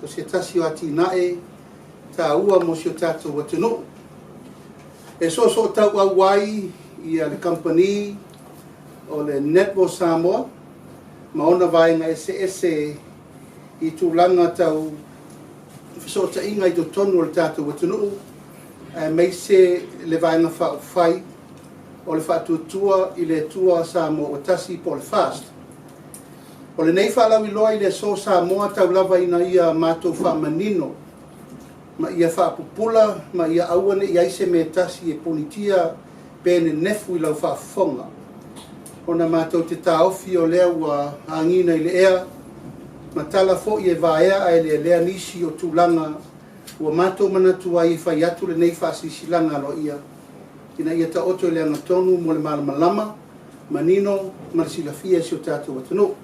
o se tasi o atinae taua mo si o tatou atunuu e soosootauau ai ia le kamupani o le Netball Samoa ma ona vaega eseese i tulaga tau fesootaiga i totonu o le tatou atunuu, aemaise le Vaega Faaupufai o le Faatuatua i le Atua Samoa ua Tasi po o le FAST. O lenei faalauiloa i le aso Samoa tau lava ina ia matou faamanino ma ia faapupula ma ia aua ne i i ai se mea e tasi e punitia pe nenefu i lau faafofoga, ona matou te taofi o lea ua agiga i le ea ma tala foi e vaea ae lealea nisi o tulaga ua matou manatu ai e fai atu lenei faasilasilaga aloaia ina ia taoto i le agatonu mo le malamalama, manino ma le silafia e si o tatou atunuu.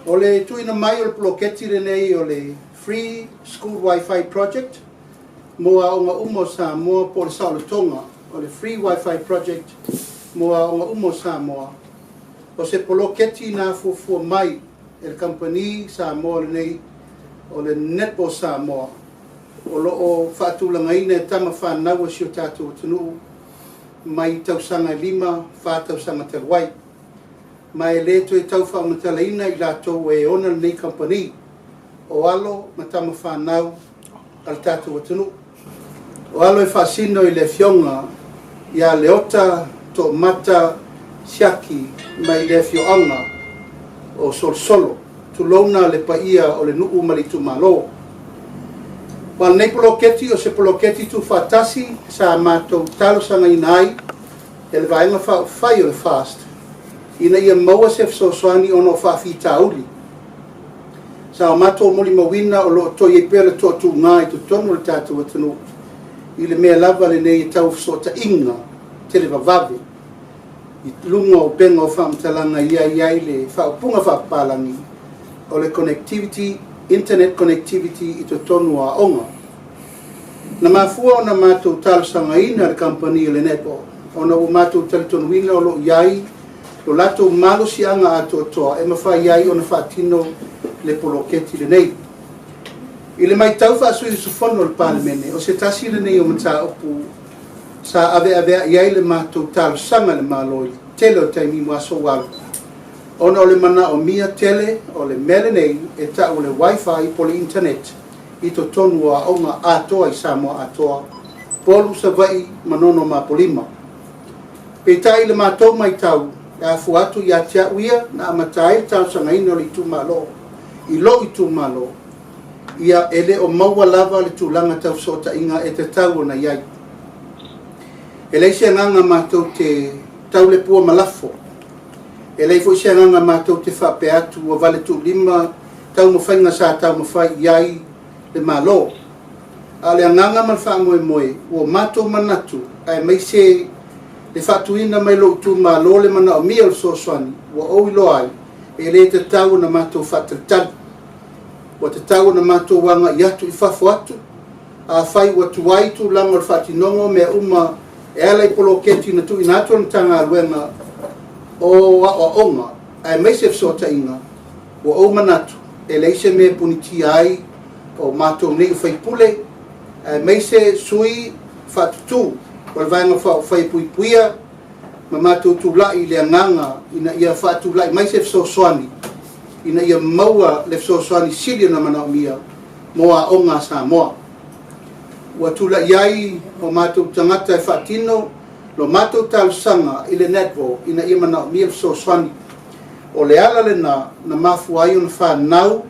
O le tuuina mai o le poloketi lenei o le Free School Wi-Fi Project mo aoga uma o Samoa po o le saolotoga o le Free Wi-Fi Project mo aoga uma o Samoa, o se poloketi na afuafua mai e le kamupani Samoa lenei o le Netball Samoa, o lo o faatulagaina e tama fanau a si o tatou atunuu mai tausaga e 5, 4 tausaga talu ai. Ma e le toe tau faamatalaina i latou e ona lenei kamupani, o alo ma tama fanau a le tatou atunuu. O alo e faasino i le afioga ia Leota Toomata Siaki mai le afioaga o Solosolo, tulouna le paia o le nuu ma le itumalo. Ma o lenei poloketi o se poloketi tuufaatasi sa matou talosagaina ai e le Vaega Faaupufai o le FAST ina ia maua se fesoasoani ona o faafitauli sa o matou molimauina o lo o toe i ai pea le toatuga i totonu o le tatou atunuu i le mea lava lenei e tau fesootaiga televavave i luga o upega o faamatalaga ia i ai le faaupuga faapapalagi o le connectivity, internet connectivity i totonu o aoga. Na mafua ona matou talosagaina le kamupani o le Netball ona ua matou talitonuina o lo o i ai lo latou malosiaga atoatoa e mafai ai ona faatino le poloketi lenei. I le matau faasui usufono o le Palemene, o se tasi lenei o mataupu sa aveaveai ai le matou talosaga i le Malo i le tele o taimi ma aso ua alu, ona o le manaomia tele o le mea lenei e tau o le Wi-Fi po o le internet i totonu o aoga atoa i Samoa atoa, Upolu, Savaii, Manono ma Apolima. Peitai i le matou matau, e afua atu ia te au ia na amata ai le talosagaina o le itumalo i lou itumalo, ia e le o maua lava le tulaga tau fesootaiga e tatau ona i ai. E leai se agaga matou te taulepua ma lafo, e leai foi se agaga matou te faapea atu ua valetuulima taumafaiga sa taumafai i ai le Malo. A o le agaga ma le faamoemoe ua matou manatu, aemaise le faatuina mai lou itumalo le manaomia o le fesoasoani, ua ou iloa ai e le tatau ona matou faatalitali. Ua tatau ona matou agai atu i fafo atu, afai ua tuai tulaga o le faatinoga o mea uma e ala i poloketi na tuuina atu e le Matagaluega o Aoaoga aemaise fesootaiga, ua ou manatu e leai se mea e punitia ai o matou nei o faipule aemaise sui faatutu o le Vaega Faaupufai e Puipuia ma matou tulai i le agaga ina ia faatulai mai se fesoasoani ina ia maua le fesoasoani sili ona manaomia mo aoga a Samoa. Ua tulai ai o matou tagata e faatino lo matou talosaga i le Netball ina ia manaomia le fesoasoani. O le ala lena na mafua ai ona fanau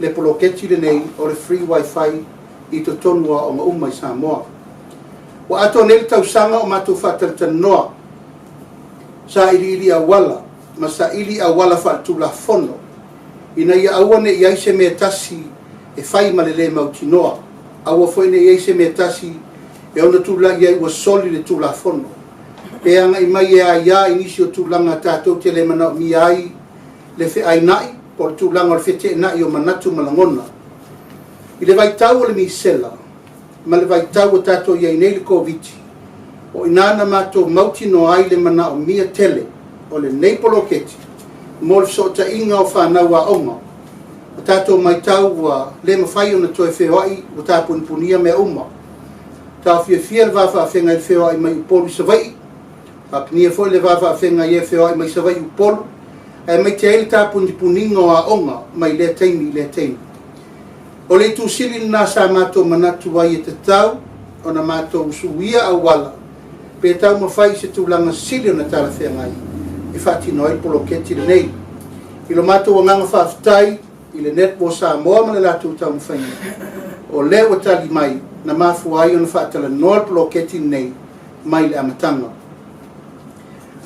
le poloketi lenei o le Free Wi-Fi i totonu o aoga uma i Samoa. Ua atoa nei le tausaga o matou faatalatalanoa, sailiili auala ma saili auala faaletulafono ina ia aua ne i i ai se mea tasi e fai ma le lē mautinoa, aua foi ne i i ai se mea tasi e ono tulai ai ua soli le Tulafono, pe agai mai e aia i nisi o tulaga tatou te le manaomia ai le feainai po o le tulaga o le feteenai o manatu ma lagona. I le vaitau o le misela ma le vaitau ua tatou i ai nei i le Koviti, o i ina na matou mautinoa ai le manaomia tele o lenei poloketi mo le fesootaiga o fanau aoga. Ua tatou matau ua le mafai ona toe feoai, ua tapunipunia mea uma. Taofiofia le va faafeagai i le feoai mai Upolu i Savaii, faapenia foi le va faafeagai ai e feoai mai Savaii i Upolu, aemaise ai le tapunipuniga o aoga mai lea taimi i lea taimi. O le itu sili lena sa matou manatu ai e tatau ona matou usuia auala pe taumafai i se tulaga sili ona talafeagai e faatino ai le poloketi lenei. I lo matou agaga faafetai i le Netball Samoa ma le latou taumafaiga, o lea ua tali mai na mafua ai ona faatalanoa le poloketi lenei mai le amataga.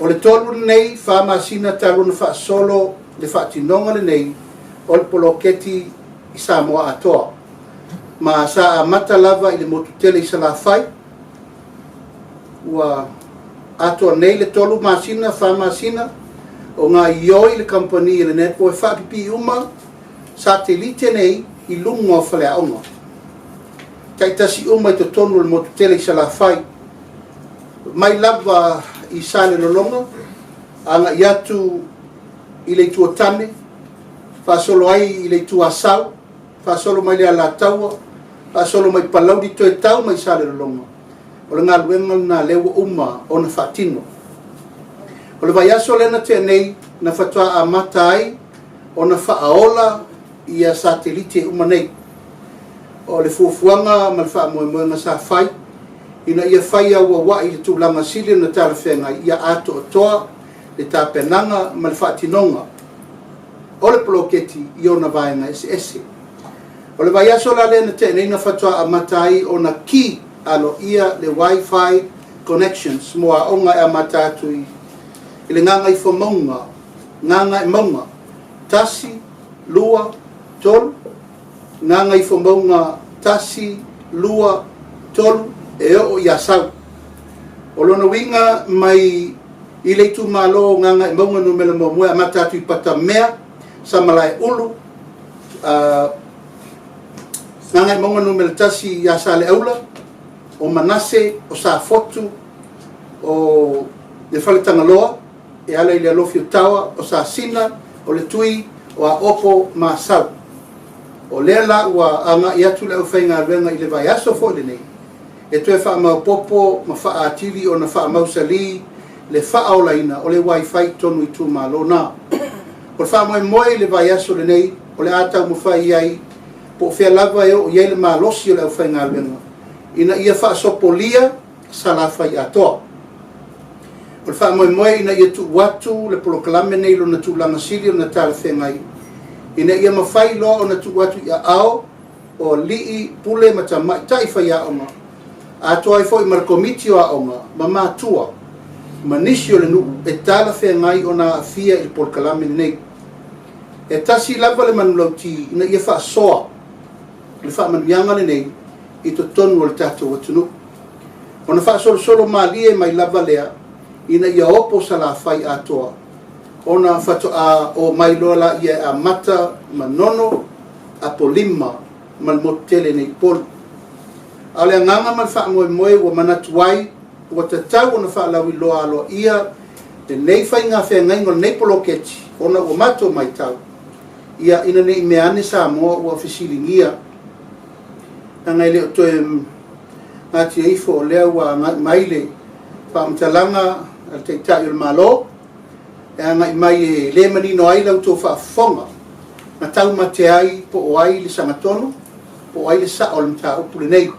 O le 3 lenei 4 masina talu ona faasolo le faatinoga lenei o le poloketi i Samoa atoa, ma sa amata lava i le motu tele i Salafai. Ua atoa nei le 3 masina, 4 masina o gaoioi le kamupani a le Netball e faapipii uma satelite nei i luga o faleaoga taitasi uma i totonu o le motu tele i Salafai, mai lava i Salelologa agai atu i le Itu o Tane, faasolo ai i le Itu Asau, faasolo mai le Alataua, faasolo mai Palauli, toe tau mai Salelologa. O le galuega lena lea ua uma ona faatino. O le vaiaso lea na tea nei na faatoa amata ai ona faaola ia satelite uma nei. O le fuafuaga ma le faamoemoega sa fai ina ia fai auauai i le tulaga sili ona talafeagai ia atoatoa le tapenaga ma le faatinoga o le poloketi i ona vaega eseese. O le vaiaso la lea na tea nei na faatoa amata ai ona ki aloaia le Wi-Fi connections mo aoga e amata atu i le Gagaifomauga, Gagaemauga 1, 2, 3, Gagaifomauga 1, 2, 3 e oo i Asau. O lona uiga mai i le itumalo o Gagaemauga Nu.1 e amata atu i Patamea, Samalaeulu, Gagaemauga Nu.1 ia Saleaula, o Manase, o Safotu, o le Faletagaloa, e ala i le alofi o Taoa, o Sasina, o le Tui, o Aopo ma Asau. O lea la ua agai atu le aufaigaluega i le vaiaso foi lenei e toe faamaopoopo ma faaatili ona faamausali le faaolaina o le Wi-Fi i totonu o itumalo na. O le faamoemoe i le vaiaso lenei, o le a taumafai ai po o fea lava e oo i ai le malosi o le aufaigaluega ina ia faasopolia Salafai atoa. O le faamoemoe ina ia tuu atu le polokalame nei i lona tulaga sili ona talafeagai ina ia mafai loa ona tuu atu i aao o alii, pule ma tamaitai faiaoga, atoa ai foi ma le komiti o aoga ma matua ma nisi o le nuu e talafeagai ona aafia i le polokalame lenei. E tasi lava le manulauti ina ia faasoa le faamanuiaga lenei i totonu o le tatou atunuu. Ona faasolosolo malie mai lava lea ina ia opo Salafai atoa, ona faatoa omai loa laia e amata Manono, Apolima ma le motu tele nei i Upolu. A o le agaga ma le faamoemoe ua manatu ai ua tatau ona faalauiloa aloaia lenei faiga feagaiga o lenei poloketi ona ua matou matau ia ina ne i mea ane Samoa ua fesiligia leaga e le o toe natia ifo o lea ua agai mai le faamatalaga a le Taitai o le Malo e agai mai e le manino ai la outou faafofoga na taumate ai po o ai le sagatonu po o ai le sao o le mataupu lenei.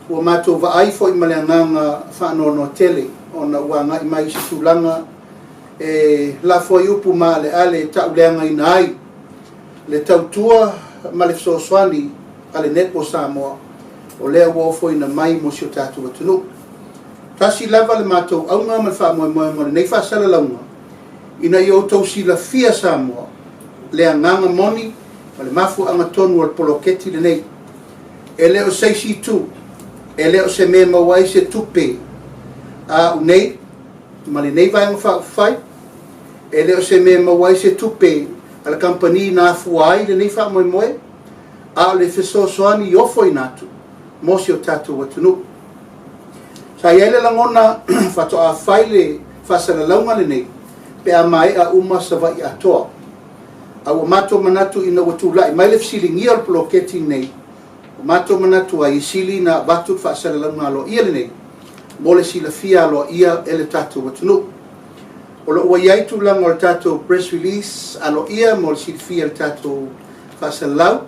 Ua matou vaai foi ma le agaga faanoanoa tele ona ua agai mai i se tulaga e lafo ai upu maaleale e tauleagaina ai le tautua ma le fesoasoani a le Netball Samoa o lea ua ofoina mai mo si o tatou atunuu. Tasi lava le matou auga ma le faamoemoega o lenei faasalalauga ina ia outou silafia Samoa le agaga moni ma le mafuaaga tonu o le poloketi lenei. E le o se isi itu, e le o se mea e maua ai se tupe a au nei ma lenei Vaega Faaupufai, e le o se mea e maua ai se tupe a le kamupani na afua ai lenei faamoemoe, a o le fesoasoani i ofoina atu mo si o tatou atunuu. Sa i ai le lagona faatoa fai le faasalalauga lenei pe a maea uma Savaii atoa. A ua matou manatu ina ua tulai mai le fesiligia o le poloketi lenei, ua matou manatu ai e sili ona avatu le faasalalauga aloaia lenei mo le silafia aloaia e le tatou atunuu. O lo o ua i ai tulaga o le tatou press release aloaia mo le silafia e le tatou faasalalau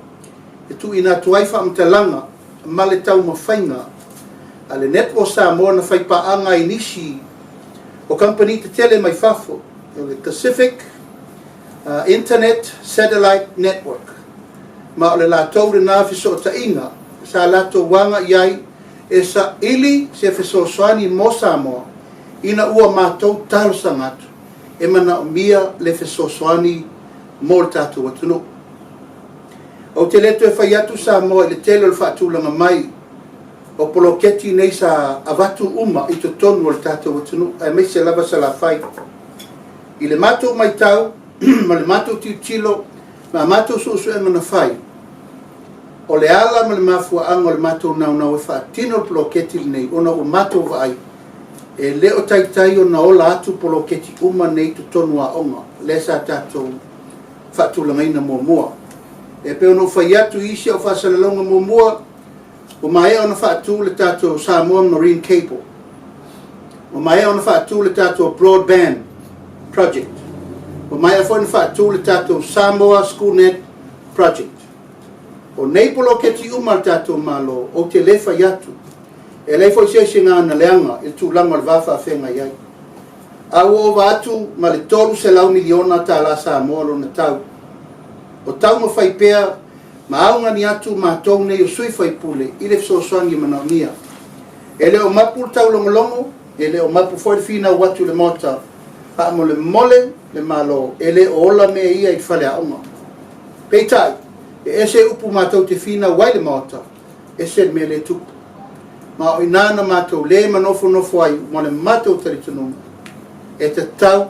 e tuuina atu ai faamatalaga ma le taumafaiga a le Netball Samoa na faipaaga ai i nisi o kamupani tetele mai fafo, o le Pacific Internet Satellite Network, ma o le latou lena fesootaiga sa latou agai ai e saili se fesoasoani mo Samoa ina ua matou talosaga atu e manaomia le fesoasoani mo le tatou atunuu. Ou te le toe fai atu Samoa i le tele o le faatulaga mai o poloketi nei sa avatu uma i totonu o le tatou atunuu, aemaise lava Salafai. I le matou matau ma le matou tilotilo ma matou suesuega na fai, o le ala ma le mafuaaga o le matou naunau e faatino le poloketi lenei, ona ua matou vaai, e le o taitai ona ola atu poloketi uma nei i totonu o aoga, lea sa tatou faatulagaina muamua. E pei ona ou fai atu i isi au faasalalauga muamua, ua maea ona faatu le tatou Samoa Marine Cable, ua maea ona faatu le tatou Broadband Project, ua maea foi ona faatu le tatou Samoa Schoolnet Project. O nei poloketi uma a le tatou Malo, ou te le fai atu, e leai foi se isi na leaga i le tulaga o le va faafeagai ai. A ua ova atu ma le $300 miliona tala Samoa lona tau. O taumafai pea ma augani atu matou nei o sui usufono i le fesoasoani e manaomia. E le o mapu le taulogologo, e le o mapu foi le finau atu i le Maota, faamolemole le Malo, e le o ola mea ia i faleaoga. Peitai, e ese upu matou te finau ai i le Maota, ese le mea lea e tupu. Ma o i ina na matou le manofonofo ai ma le matou talitonuga, e tatau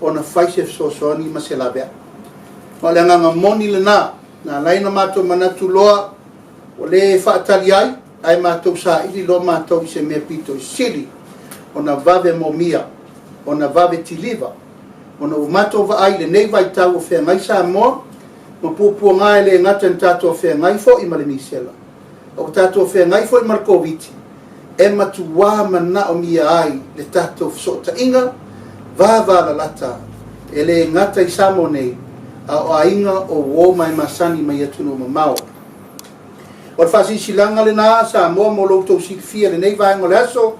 ona fai se fesoasoani ma se laveai. Ma o le agaga moni lena, na ala ai ona matou manatu loa, ua le faatali ai, ae matou saili loa matou i se mea pito i sili ona vave momia, ona vave kiliva, ona ua matou vaai i lenei vaitau o feagai Samoa ma puapuaga e le gata ina tatou feagai foi ma le misela, a ua tatou feagai foi ma le Koviti, e matuā manaomia ai le tatou fesootaiga vavalalata e le gata i Samoa nei, a o aiga o uo ma e masani mai atunuu mamao. O le faasilasilaga lena Samoa mo lo outou silafia i lenei vaega o le aso,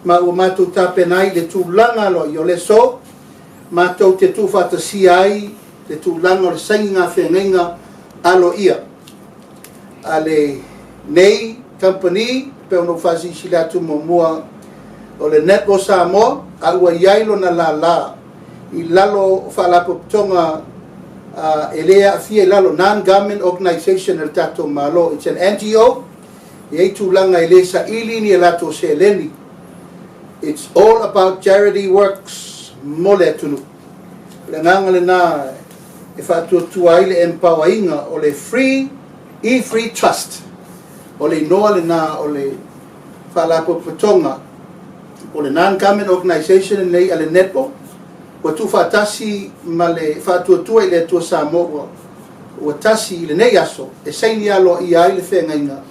ma ua matou tapena ai i le tulaga aloaia o le aso, matou te tuufaatasia ai le tulaga o le sainiga feagaiga aloaia a lenei kamupani, pei ona ou faasilasila atu muamua, o le Netball Samoa, a ua i ai lona lala i lalo o faalapotopotoga e le aafia i lalo, non-government organisation a le tatou Malo, it's an NGO, e i ai tulaga e le saili ni a latou seleni. It's all about charity works mo le atunuu. O le agaga lena e faatuatua ai le empower ina o le Free E-Free Trust. O le igoa lena o le faalapotopotoga o le non-government organisation lenei a le Netball, ua tuufaatasi ma le faatuatua i le Atua Samoa ua tasi i lenei aso e saini aloaia ai le feagaiga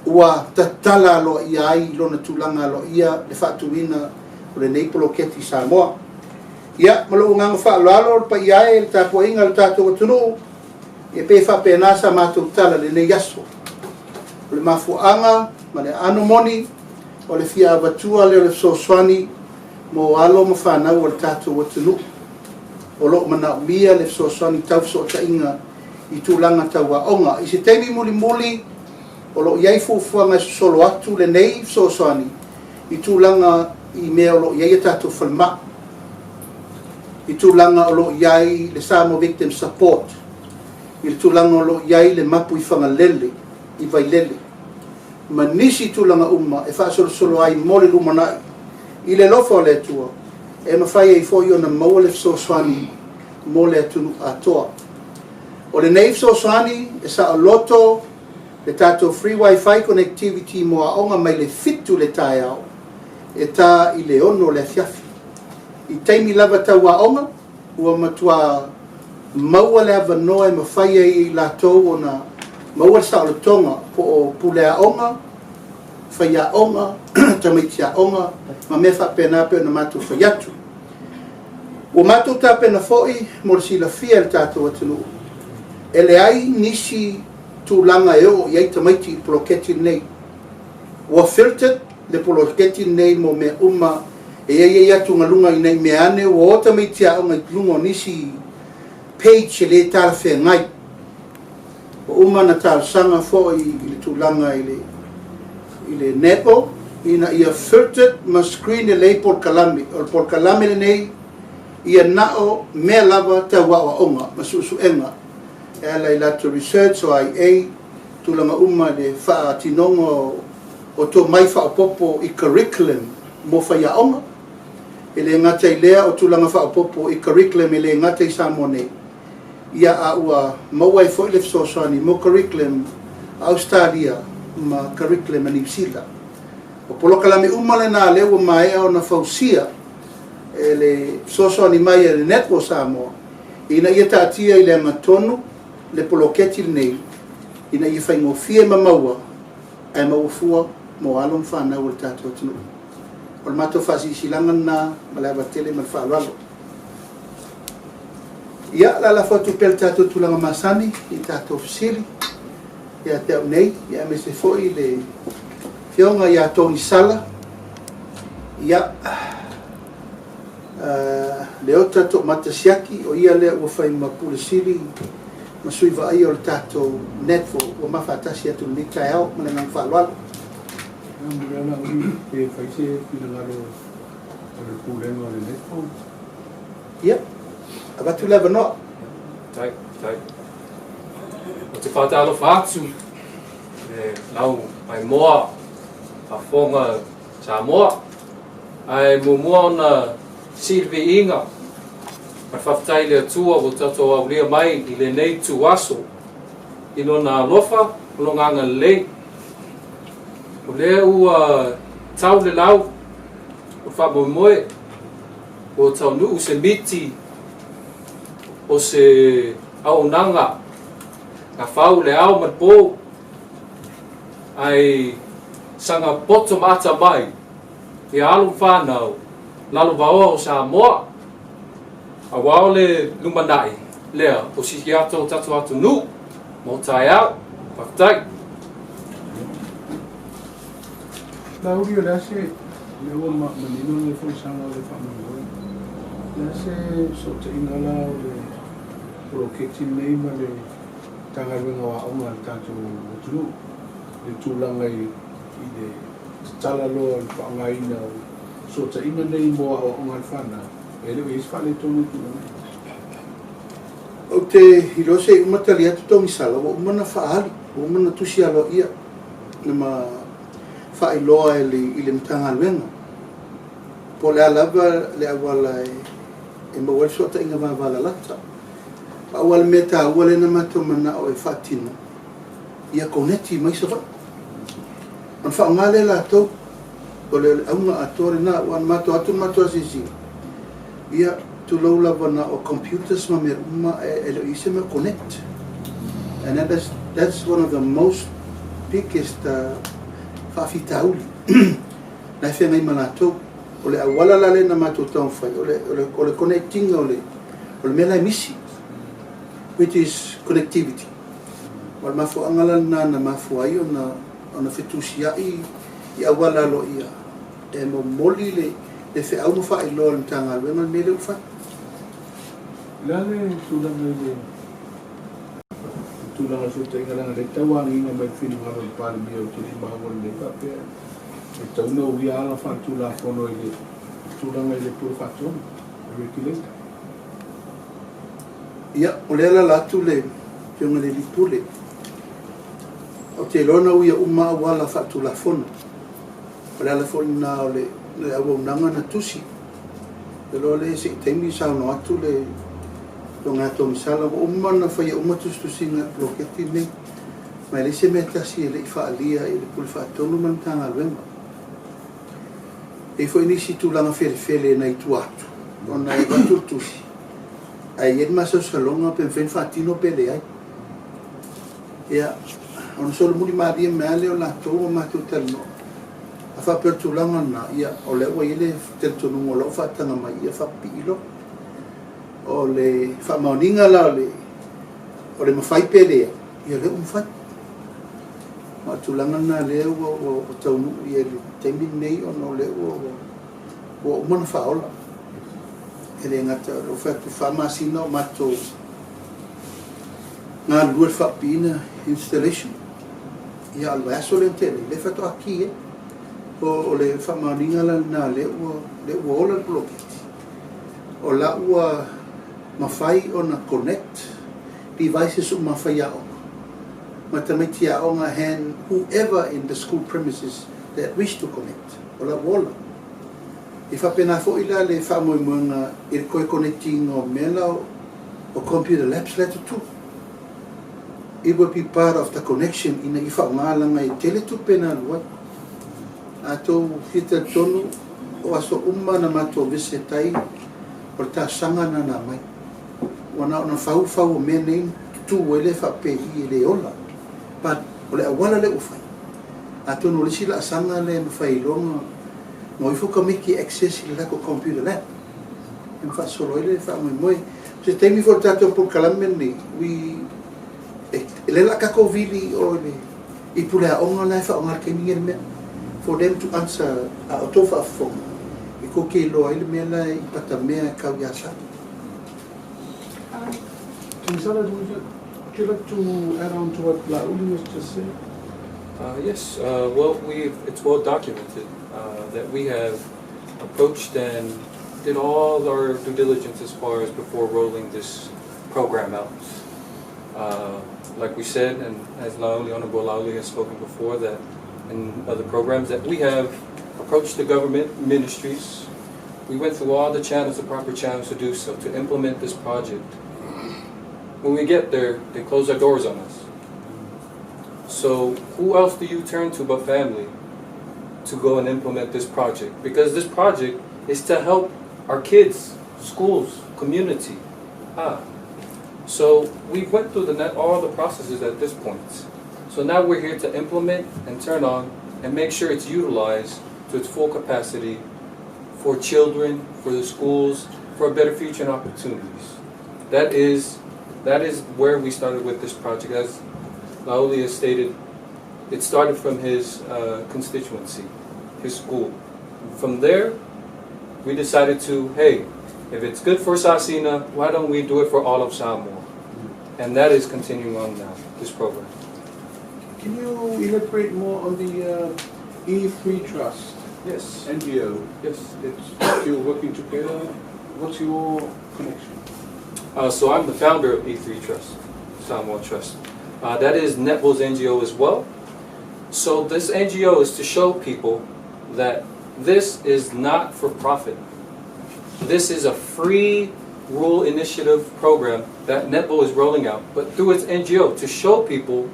ua tatala aloaia ai i lona tulaga aloaia le faatuina o lenei poloketi i Samoa. Ia, ma lou agaga faaaloalo, le paia e, le tapuaiga a le tatou atunuu, ia pei e faapena sa matou tala i lenei aso. O le mafuaaga ma le aano moni o le fia avatua lea o le fesoasoani mo alo ma fanau o le tatou atunuu o lo o manaomia le fesoasoani tau fesootaiga i tulaga tau aoga. I se taimi mulimuli, o lo o i ai fuafuaga e sosolo atu lenei fesoasoani i tulaga i mea o lo o i ai a tatou falemai, i tulaga o lo o i ai le Samoa Victim Support, i le tulaga o lo o i ai le mapu i Fagalele, i Vailele, ma nisi tulaga uma e faasolosolo ai mo le lumanai i le alofa o le Atua e mafai ai foi ona maua le fesoasoani mo le atunuu atoa. O lenei fesoasoani e saoloto le tatou free wifi connectivity mo aoga mai le 7 le taeao e ta i le 6 le afiafi. I taimi lava tau aoga, ua matua maua le avanoa e mafai ai e i latou ona maua le saolotoga po o pule aoga, faiaoga, tamaiti aoga ma mea faapena e pei ona matou fai atu. Ua matou tapena foi mo le silafia e le tatou atunuu, e leai nisi tulaga e oo i ai tamaiti i le poloketi lenei. Ua filtered le poloketi lenei mo mea uma e i ai atugaluga ina ne i meaane ua o tamaiti aoga i luga o nisi page e le talafeagai. Ua uma ona talosaga foi i le tulaga i le Netball ina ia filtered ma screen lelei polokalame. O le polokalame lenei, ia na o mea lava tau aoaoga ma suesuega e ala i latou research o IA, tulaga uma i le faatinoga o tomai faaopoopo i curriculum mo faiaoga. E le gata i lea o tulaga faaopoopo i curriculum e le gata i Samoa nei, ia a ua maua ai foi le fesoasoani mo curriculum a Ausetalia ma curriculum a Niu Sila. O polokalame uma lena lea ua maea ona fausia e le fesoasoani mai a le Netball Samoa ina ia taatia i le agatonu le poloketi lenei ina ia faigofie ma maua ae maua fua mo alo ma fanau a le tatou atunuu. O le matou faasilasilaga lena ma le ava tele ma le faaaloalo. Ia, o le a lafo atu pea i le tatou tulaga masani i tatou fesili ia te au nei, aemaise foi le Afioga ia Togisala, ia, Leota Toomata Siaki, o ia lea ua fai ma Pule Sili ma sui vaaia o le tatou NETVO ua ma faatasi atu i lenei taeao. Ma le agaga faaaloalo. Pe fai se finagalo o le Pulega o le NETVO? Ia, avatu le avanoa. Tai, tai. Ou te faatalofa atu le lau maimoa faafofoga Samoa. Ae muamua ona sii le viiga ma le faafetai i le Atua ua tatou aulia mai i lenei ituaso i Lona alofa ma Lona agalelei. O lea ua tau le lau o le faamoemoe, ua taunuu se miti o se auaunaga gafau le ao ma le po, ae saga poto ma atamai ia alo ma fanau lalovaoa o Samoa, aua o le lumanai lea o si o tatou atunuu mo taeao. Faafetai. Laauli, o le a se mea ua manino le folasaga o le faamoemoe? O le a se fesootaiga la o le poloketi lenei ma le Matagaluega o Aoga a le tatou atunuu i le tulaga i le tatala loa o le faaaogaina o fesootaiga nei mo aoaoga a le fanau, e le o i ai se faaletonu i tulaga ia? Ou te iloa se i uma tali atu Togisala, ua uma ona faaali, ua uma ona tusi aloaia ma faailoa i le Matagaluega po o le a lava le auala e maua ai le fesootaiga vavalalata. Pau lava le mea taua lea na matou manao e faatino, ia koneti mai Savaii. Ona faaaoga lea e latou, o le auga atoa lena, aua na matou o atu ma matou asiasiga, ia, tulou lava na o computers ma mea uma e le o i ai se mea o connect. And that's one of the most biggest faafitauli na e feagai ma latou. O le auala la lea na matou taumafai, o le connect ina o le mea la e misi, which is connectivity. O le mafuaaga la lena na mafua ai ona fetusiai i auala aloaia e momoli le feau ma faailoa e le Matagaluega le mea lea ua fai. O le a le tulaga i le tulaga o le fesootaiga leaga o lea e tau agiga mai le finagalo o le Palemia ou te le i maua lelei faapea e tatau ona uia ala faaletulafono i le tulaga i le Pule Faatonu, le Regulator. Ia, o lea e alaala atu le Afioga i le Alii Pule. Ou te iloa na uia uma auala faaletulafono. O le ala foi lena o le auaunaga na tusi. Ou te iloa o lea se i taimi saunoa atu le Afioga ia Togisala, ua uma ona faia uma tusitusiga i le poloketi lenei, ma e leai se mea e tasi e le i faaalia i le Pule Faatonu ma le Matagaluega. E i ai foi nisi tulaga felefele nai tua atu, ona e avatu le tusi, Ae i ai le masalosaloga pe mafai ona faatino pe leai. Ia, ona solomuli malie mai lava lea o latou ma matou talanoa. A faapea o le tulaga lena, ia, o lea ua i ai le talitonuga o la ua faataga mai, ia faapipii loa. O le faamaoniga la o le o le mafai pe leai, ia o lea ua mafai. Ma o le tulaga lena o lea ua ua taunuu i ai i le taimi lenei ona o lea ua ua uma ona faaola. E le gata o lea ua fai atu e 4 masina o matou galulue i le faapipiina, installation, ia a o le vaiaso lea na tea nei, lea faatoa ki ai. O le faamaoniga la lena o lea ua lea ua ola le poloketi, o la ua mafai ona connect devices uma a faiaoga ma tamaiti aoga and whoever in the school premises that wish to connect, o la ua ola. E faapena foi la le faamoemoega i le toe connect ina o mea la o computer labs la e tutulu. It will be part of the connection ina ia faaaoga leaga e tele tupe na alu ai. A outou fia talitonu o aso uma na matou visit ai o le talosaga lena na aumai. Ua na ona fau fau o mea nei ma tutu ai lea faapei e le ola. But o le auala lea ua fai, atonu o le isi laasaga lea e mafai ai loa ona o ifo tamaiti e access i le latou computer lab e ma faasolo ai le faamoemoe. O se taimi foi o le tatou polokalame lenei, we, e, lea o le a tatou vili i o i le i puleaoga la e faaaoga i le taimi lenei le mea for them to answer a outou faafofoga e tou te iloa ai le mea la e i Patamea e tau i Asau. Tuisala, would you, would you like to add on to what Laauli has just said? Yes, well, it's well documented that we have approached and did all our due diligence as far as before rolling this program out. Like we said, and as Laauli, Honorable Laauli has spoken before, that in other programs that we have approached the government ministries. We went through all the channels, the proper channels to do so, to implement this project. When we get there, they close their doors on us. So who else do you turn to but family to go and implement this project? Because this project is to help our kids, schools, community. So we went through all the processes at this point. So now we're here to implement and turn on and make sure it's utilized to its full capacity for children, for the schools, for a better future and opportunities. That is where we started with this project. As Laauli has stated, it started from his constituency, his school. From there, we decided to, hey, if it's good for Sasina, why don't we do it for all of Samoa? And that is continuing on now, this program. Can you elaborate more on the E3 Trust Yes. NGO? Yes. It's, you're working together. What's your connection? So I'm the founder of E3 Trust, Samoa Trust. That is Netvol's NGO as well. So this NGO is to show people that this is not for profit. This is a free rural initiative program that Netvol is rolling out, but through its NGO to show people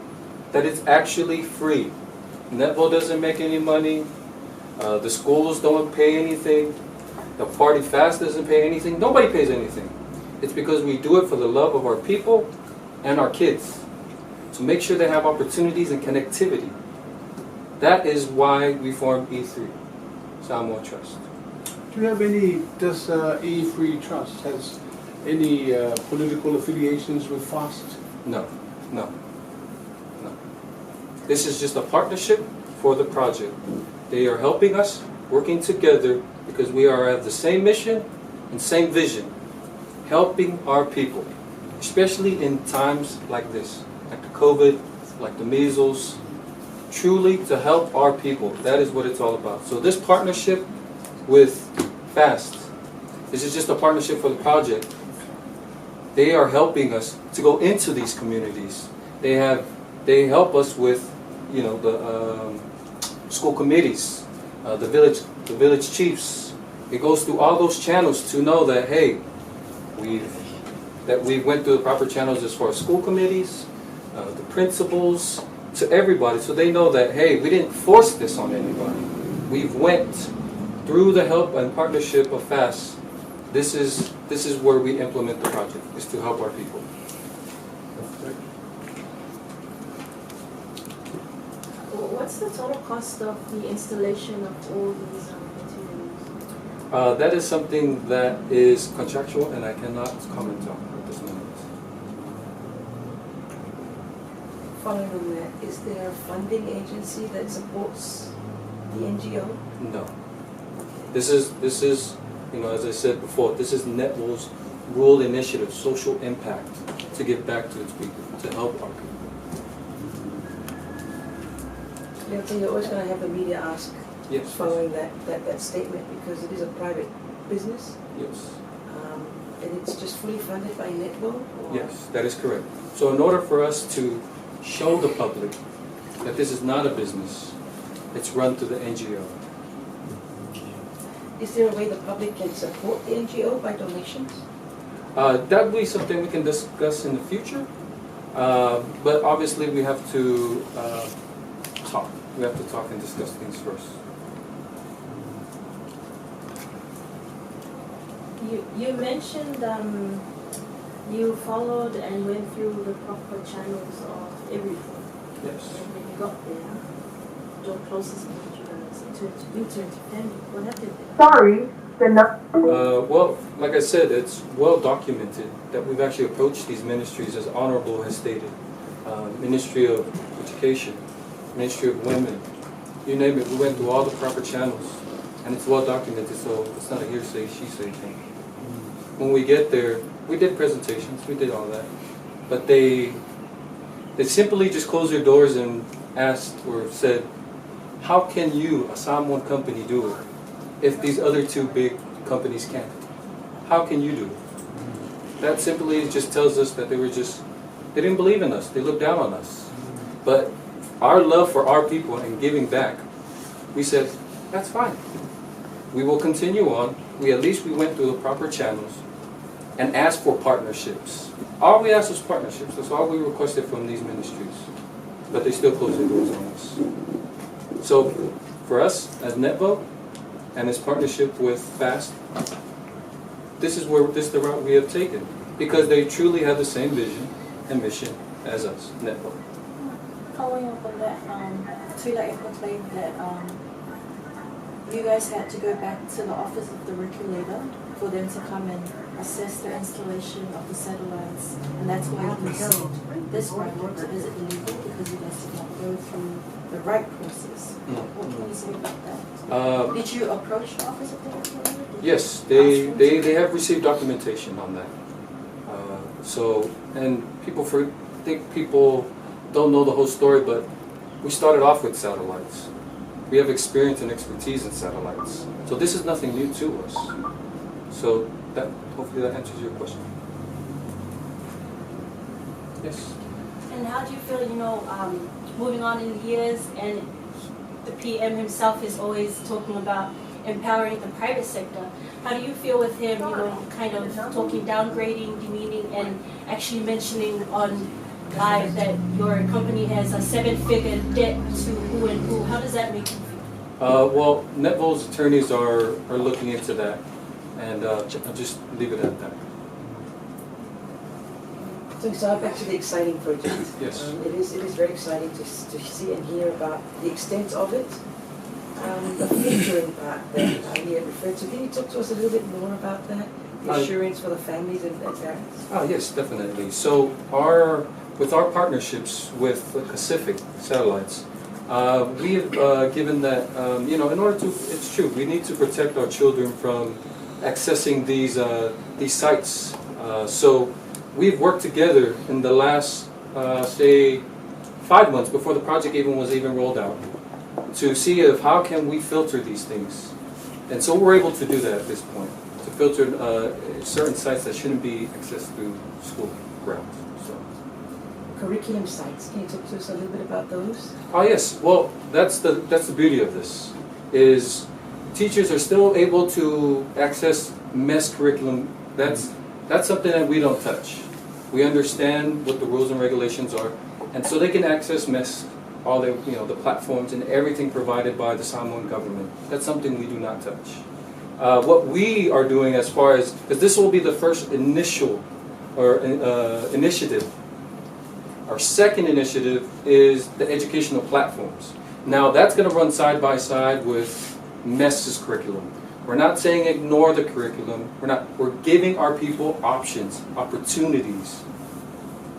that it's actually free. Netvol doesn't make any money. The schools don't pay anything. The party fast doesn't pay anything. Nobody pays anything. It's because we do it for the love of our people and our kids, to make sure they have opportunities and connectivity. That is why we formed E3, Samoa Trust. Do you have any, does E3 Trust has any political affiliations with FAST? No. This is just a partnership for the project. They are helping us, working together, because we are of the same mission and same vision, helping our people, especially in times like this, like the COVID, like the measles, truly to help our people. That is what it's all about. So this partnership with FAST, this is just a partnership for the project. They are helping us to go into these communities. They help us with, the school committees, the village chiefs. It goes through all those channels to know that, hey, that we went through the proper channels as far as school committees, the principals, to everybody, so they know that, hey, we didn't force this on anybody. We've went through the help and partnership of FAST. This is this is where we implement the project, is to help our people. What's the total cost of the installation of all these materials? That is something that is contractual and I cannot comment on at this moment. Following on that, is there a funding agency that supports the NGO? No. This is, you know, as I said before, this is Netvol's rural initiative, social impact, to give back to its people, to help our people. Leota, you're always going to have the media ask Yes. following that statement, because it is a private business. Yes. And it's just fully funded by Netvo? Or? Yes, that is correct. So in order for us to show the public that this is not a business, it's run through the NGO. Is there a way the public can support the NGO by donations? That will be something we can discuss in the future, but obviously we have to talk. We have to talk and discuss things first. You mentioned you followed and went through the proper channels of everything. Yes. And when you got there, door closes and you guys turned to, you turned to family. What happened there? Sorry, the number. Well, like I said, it's well documented that we've actually approached these ministries, as Honorable has stated, Ministry of Education, Ministry of Women, you name it. We went through all the proper channels, and it's well documented, so it's not a hearsay, she say thing. When we get there, we did presentations, we did all that, but they simply just closed their doors and asked or said, how can you, a Samoan company, do it if these other two big companies can't? How can you do it? That simply just tells us that they didn't believe in us. They looked down on us. But our love for our people and giving back, we said, that's fine. We will continue on. At least we went through the proper channels and asked for partnerships. All we asked was partnerships. That's all we requested from these ministries. But they still closed their doors on us. So for us as Netvo and this partnership with FAST, this is the route we have taken, because they truly have the same vision and mission as us, Netvo. Following up on that, Tuilaepa claimed that you guys had to go back to the office of the regulator for them to come and assess the installation of the satellites, and that's why you received this project. Is it illegal because you guys did not go through the right process? What can you say about that? Did you approach the office of the regulator? Yes, they have received documentation on that. And people think people don't know the whole story, but we started off with satellites. We have experience and expertise in satellites. So this is nothing new to us. So that hopefully that answers your question. Yes? And how do you feel, moving on in the years, and the PM himself is always talking about empowering the private sector. How do you feel with him, kind of talking, downgrading, demeaning, and actually mentioning on live that your company has a 7-figure debt to who and who? How does that make you feel? Well, Netvol's attorneys are looking into that, and I'll just leave it at that. So back to the exciting project. Yes. It is very exciting to see and hear about the extent of it. The filtering part that Leah referred to. Can you talk to us a little bit more about that? The assurance for the families and parents? Yes, definitely. So with our partnerships with the Kacific satellites, we have given that, in order to, it's true, we need to protect our children from accessing these sites. So we've worked together in the last, say, 5 months before the project even was even rolled out, to see if how can we filter these things. And so we're able to do that at this point, to filter certain sites that shouldn't be accessed through school grounds. So. Curriculum sites, can you talk to us a little bit about those? Oh yes, well that's the beauty of this, is teachers are still able to access MES curriculum. That's something that we don't touch. We understand what the rules and regulations are, and so they can access MES, all the the platforms and everything provided by the Samoan government. That's something we do not touch. What we are doing as far as, because this will be the first initial or initiative. Our second initiative is the educational platforms. Now that's going to run side by side with MESC's curriculum. We're not saying ignore the curriculum. We're not. We're giving our people options, opportunities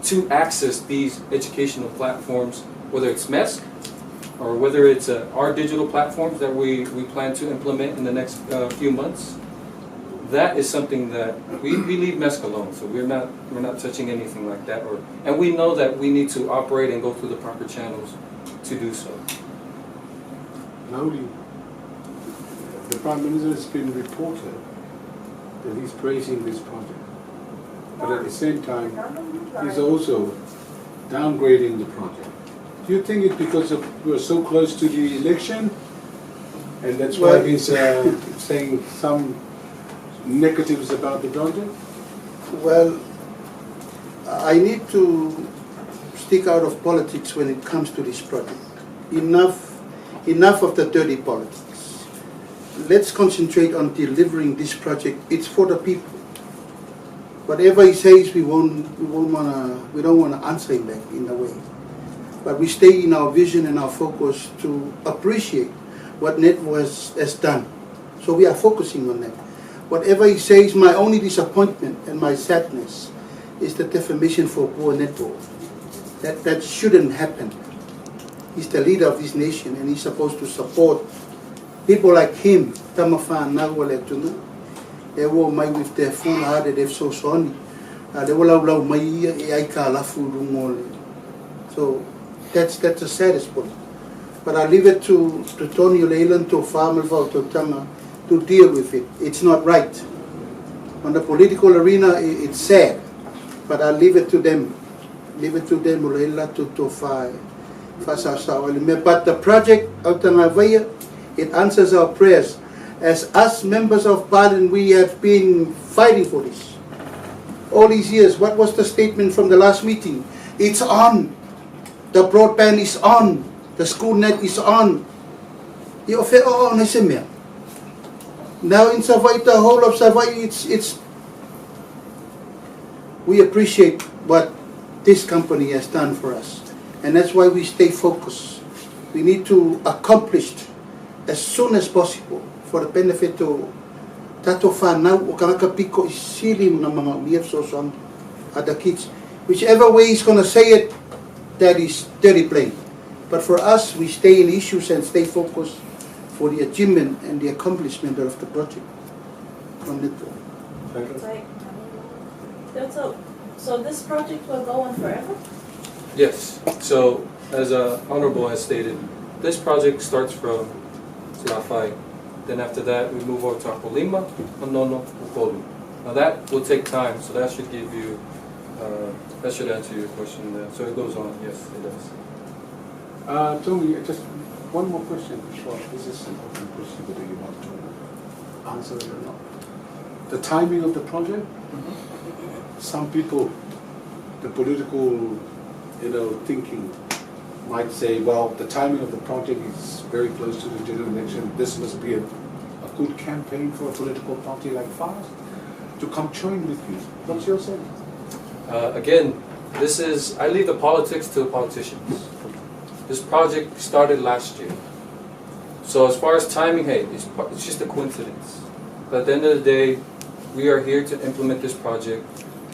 to access these educational platforms, whether it's MESC or whether it's our digital platforms that we plan to implement in the next few months. That is something that we leave MESC alone, so we're not touching anything like that. And we know that we need to operate and go through the proper channels to do so. Lowly, the Prime Minister has been reported that he's praising this project. But at the same time, he's also downgrading the project. Do you think it's because of we're so close to the election? And that's why Well- he's saying some negatives about the project? Well, I need to stick out of politics when it comes to this project. Enough, enough of the dirty politics. Let's concentrate on delivering this project. It's for the people. Whatever he says, we don't wanna answer him back in a way. But we stay in our vision and our focus to appreciate what NETVO has done. So we are focusing on that. Whatever he says, my only disappointment and my sadness is the defamation for poor NETVO. That shouldn't happen. He's the leader of this nation and he's supposed to support people like him, tama fanau a le atunuu. E o mai with their full heart e fesoasoani. A le ua laulau mai ia e aitalafu i luga o le. So that's the saddest part. But I leave it to Tony Leiland, to Farmer Tanga, to deal with it. It's not right. On the political arena, it's sad, but I leave it to them. Leave it to them, o leila to fa fa sa sa o le mea. But the project, Autagavaia, it answers our prayers. As us members of Parliament, we have been fighting for this. All these years, what was the statement from the last meeting? It's on. The broadband is on. The school net is on. Ia o whea o o se mea. Now in Savaii, the whole of Savaii, it's we appreciate what this company has done for us. And that's why we stay focused. We need to accomplish it as soon as possible for the benefit of tatou fanau o tagata pito i sili na manaomia fesoasoani other kids. Whichever way he's going to say it, that is dirty play. But for us, we stay in issues and stay focused for the achievement and the accomplishment of the project. From NETVO. Like, that's a, so this project will go on forever? Yes. So, as Honorable has stated, this project starts from Salafai. Then after that, we move over to Apolima, Manono, Upolu. Now that will take time, so that should give you, that should answer your question there. So it goes on, yes, it does. Tony, just one more question before. This is an open question, whether you want to answer it or not. The timing of the project, some people, the political thinking might say, well, the timing of the project is very close to the general election. This must be a good campaign for a political party like FAST to come join with you. What's your sense? Again, this is, I leave the politics to the politicians. This project started last year. So as far as timing, hey, it's just a coincidence. But at the end of the day, we are here to implement this project.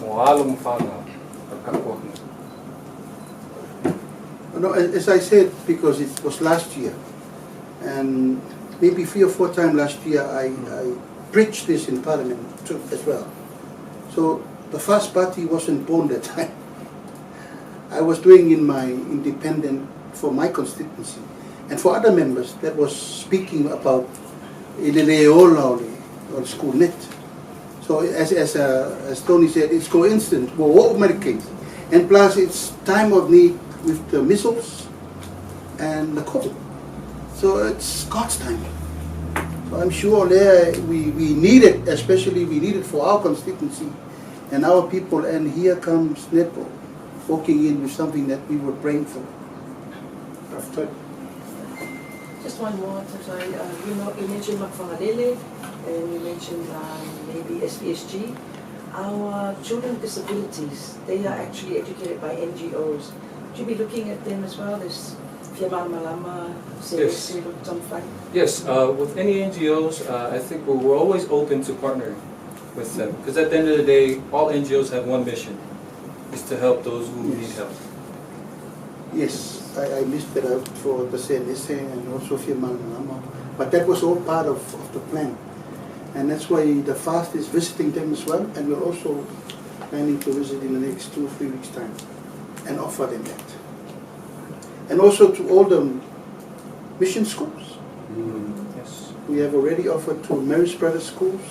Mo alo mo whanau, a kakoa. No, as I said, because it was last year, and maybe three or four times last year, I preached this in Parliament too, as well. So the FAST Party wasn't born that time. I was doing in my independent for my constituency, and for other members that was speaking about i le le ola o le school net. So as Tony said, it's coincidence. Well, what case. And plus it's time of need with the missiles and the COVID. So it's God's time. So I'm sure there we need it, especially we need it for our constituency and our people. And here comes NETVO walking in with something that we were praying for. After Just one more, I'm sorry. You mentioned Mafagalele. And you mentioned maybe SVSG. Our children with disabilities, they are actually educated by NGOs. Would you be looking at them as well? There's Fia Malamalama, Yes. Yes. Yes, with any NGOs, I think we're always open to partnering with them. Because at the end of the day, all NGOs have one mission, is to help those who need Yes. help. Yes, I missed that out for the CNSA and also Fia Malamalama. But that was all part of the plan. And that's why the FAST is visiting them as well, and we're also planning to visit in the next 2 or 3 weeks' time and offer them that. And also to all the mission schools. Yes. We have already offered to Mary's Brothers schools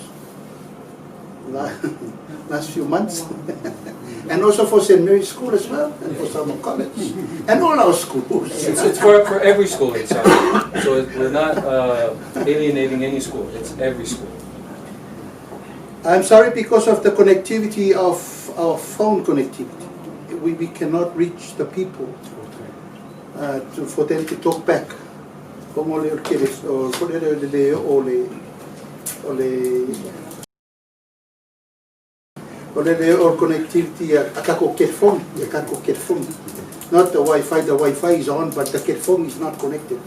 last few months. And also for St. Mary's School as well, and for Samoa College, and all our schools. It's for every school in Samoa. So we're not alienating any school. It's every school. I'm sorry, because of the connectivity of our phone connectivity, we cannot reach the people for them to talk back. Como le o le o le o le o le le o connectivity a kako ke phone, a kako ke phone. Not the Wi-Fi, the Wi-Fi is on, but the ke phone is not connected.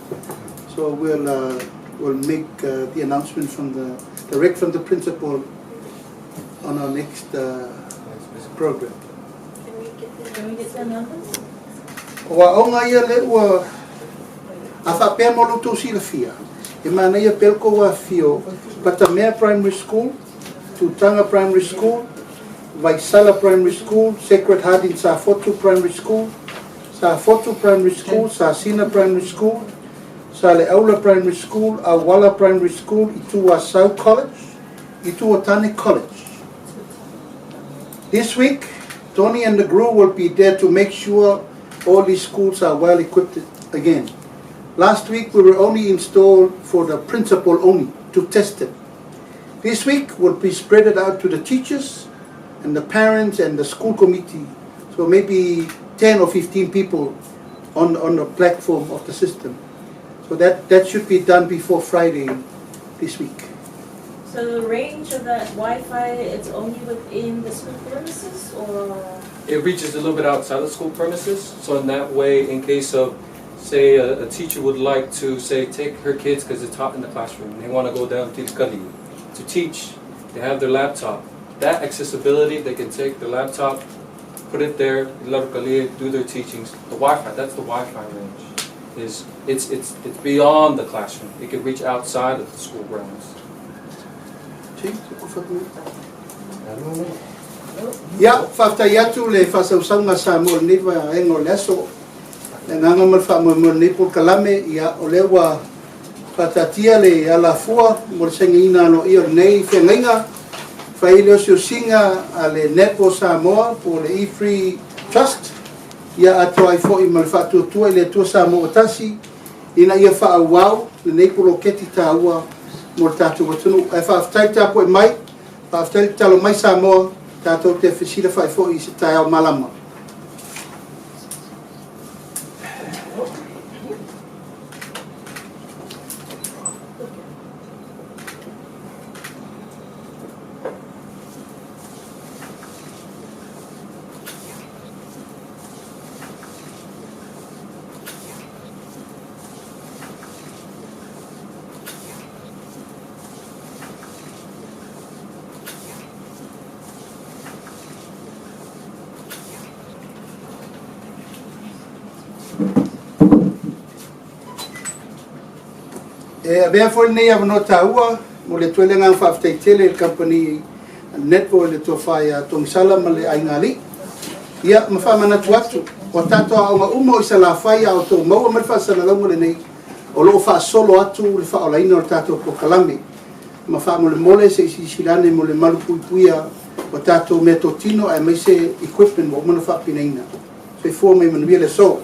So we'll make the announcement from the direct from the principal on our next program. Can we get the, can we get their numbers? Wa onga ia le ua a whapea mo lutu si la fia. E mana ia pelko wa fio Patamea Primary School, Tutanga Primary School, Vaisala Primary School, Sacred Heart in Safotu Primary School, Safotu Primary School, Sasina Primary School, Saleaula Primary School, Awala Primary School, Itua South College, Itua Tane College. This week, Tony and the crew will be there to make sure all these schools are well equipped again. Last week, we were only installed for the principal only, to test it. This week will be spread it out to the teachers and the parents and the school committee. So maybe 10 or 15 people on the platform of the system. So that should be done before Friday this week. So the range of that Wi-Fi, it's only within the school premises, or? It reaches a little bit outside the school premises. So in that way, in case of, say, a teacher would like to, say, take her kids because it's hot in the classroom, they want to go down to Kali to teach, they have their laptop. That accessibility, they can take the laptop, put it there, do their teachings. The Wi-Fi, that's the Wi-Fi range. It's beyond the classroom. It can reach outside of the school grounds. Ia, whaftai atu le whasausauga Samoa lenei vaega o le aso. Le agaga ma le faamoemoe lenei polokalame, ia o lea ua faataatia le alafua mo le saigiina aloaia o lenei feagaiga. Fai le osiosiga a le Netball Samoa po o le E-Free Trust. Ia atoa ai foʻi ma le faatuatua i le Atua Samoa ua tasi ina ia faaauau lenei poloketi taua mo le tatou atunuu. Ae faafetai le tapuai mai, faafetai le tatalo mai Samoa, tatou te fesilafai foi i se taeao malama. E avea foi lenei avanoa taua mo le atu ai le agaga faafetai tele i le kamupani Netball i le tofa ia Togisala ma le aiga alii. Ia ma faamanatu atu, o tatou aoga uma o i Salafai a outou maua mai le faasalalauga lenei, o loo faasolo atu le faaolaina o le tatou polokalame. Ma faamolemole se i silasila ane mo le malupuipuia o tatou meatotino aemaise equipment ua uma ona faapinaina. Soifua ma ia manuia le aso.